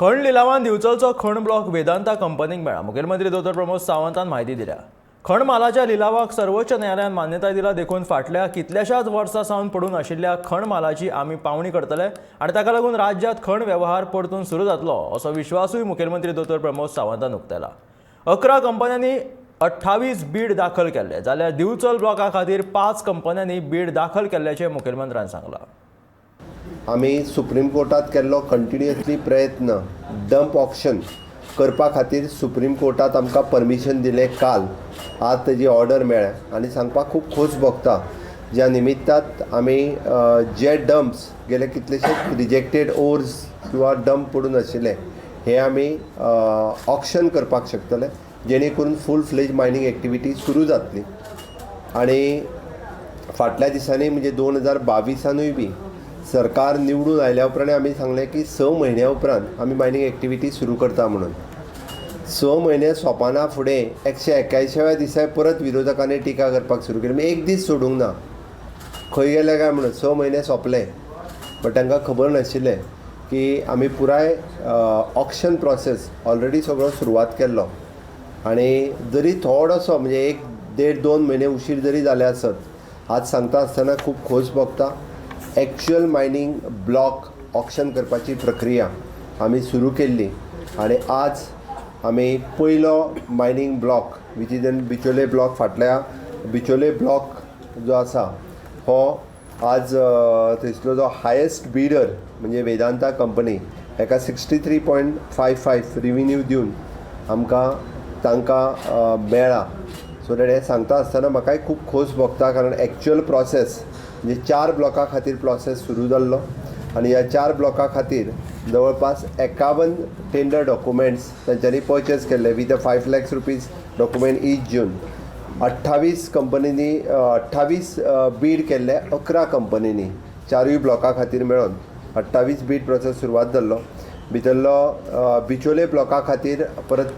खण लिलावान दिवचलचो खण ब्लॉक वेदांता कंपनीक मेळ्ळा. मुखेलमंत्री दोतोर प्रमोद सावंतान म्हायती दिल्या. खण मालाच्या लिलावाक सर्वोच्च न्यायालयान मान्यताय दिला, देखून फाटल्या कितल्याशाच वर्सां सावन पडून आशिल्ल्या खण मालाची आमी पावणी करतले आनी ताका लागून राज्यांत खण वेव्हार परतून सुरू जातलो, असो विश्वासूय मुखेलमंत्री दोतोर प्रमोद सावंतान उक्तायला. 11 कंपन्यांनी 28 बीड दाखल केल्ले, जाल्यार दिवचल ब्लॉका खातीर पांच कंपन्यांनी बीड दाखल केल्ल्याचें मुखेलमंत्र्यान सांगलां. आमी सुप्रीम कोर्टात केल्लो कंटिन्युअसली प्रयत्न डंप ऑक्शन करपा खातीर, सुप्रीम कोर्टात आमकां परमिशन दिलें काल. आज तेजी ऑर्डर मेळ्ळ्या आनी सांगपाक खूब खोस भोगता, ज्या निमित्तात आमी जे डंप्स गेले कितलेशेच रिजेक्टेड ओर्स किंवा डंप पडून आशिल्ले, हे आमी ऑक्शन करपाक शकतले, जेणे करून फूल फ्लेज मायनींग एक्टिविटी सुरू जातली. आनी फाटल्या दिसांनी, म्हणजे 2022नानूय बी सरकार निवडून आयल्या उपरांत आमी सांगलें की 6 म्हयन्या उपरांत आमी मायनींग एक्टिविटी सुरू करता म्हणून. 6 म्हयने सोंपना फुडें 181व्या दिसा परत विरोधकांनी टिका करपाक सुरू केली. एक दीस सोडूंक ना, खंय गेले काय म्हणून. 6 म्हयने सोंपले, बट तांकां खबर नाशिल्लें की आमी पुराय ऑक्शन प्रोसेस ऑलरेडी सगळो सुरवात केल्लो. आनी जरी थोडोसो, म्हणजे एक देड दोन म्हयने उशीर जरी जाले आसत, आज सांगता आसतना खूब खोस भोगता, एक्च्युअल मायनींग ब्लॉक ऑक्शन करपाची प्रक्रिया आमी सुरू केल्ली आनी आज आमी पयलो mining block, which is in Bicholim block, फाटल्या बिचोले ब्लॉक जो आसा, हो आज थंयसलो जो हायेस्ट बिडर म्हणजे वेदांता कंपनी, हेका 63.55 रिविन्यू दिवन आमकां तांकां मेळ्ळा. सो that हें सांगता आसतना म्हाकाय खूब खोस भोगता, कारण एक्च्युअल प्रोसेस म्हणजे चार ब्लॉका खातीर प्रोसेस सुरू जाल्लो आनी ह्या चार ब्लॉका खातीर जवळपास 51 टेंडर डॉक्युमेंट्स तांच्यांनी पर्चेस केल्ले with a ₹5 lakhs document each दिवन 28 कंपनींनी 28 बीड केल्ले. 11 कंपनींनी चारूय ब्लॉका खातीर मेळोन 28 बीड प्रोसेस सुरवात जाल्लो. भितरलो बिचोले ब्लॉका खातीर परत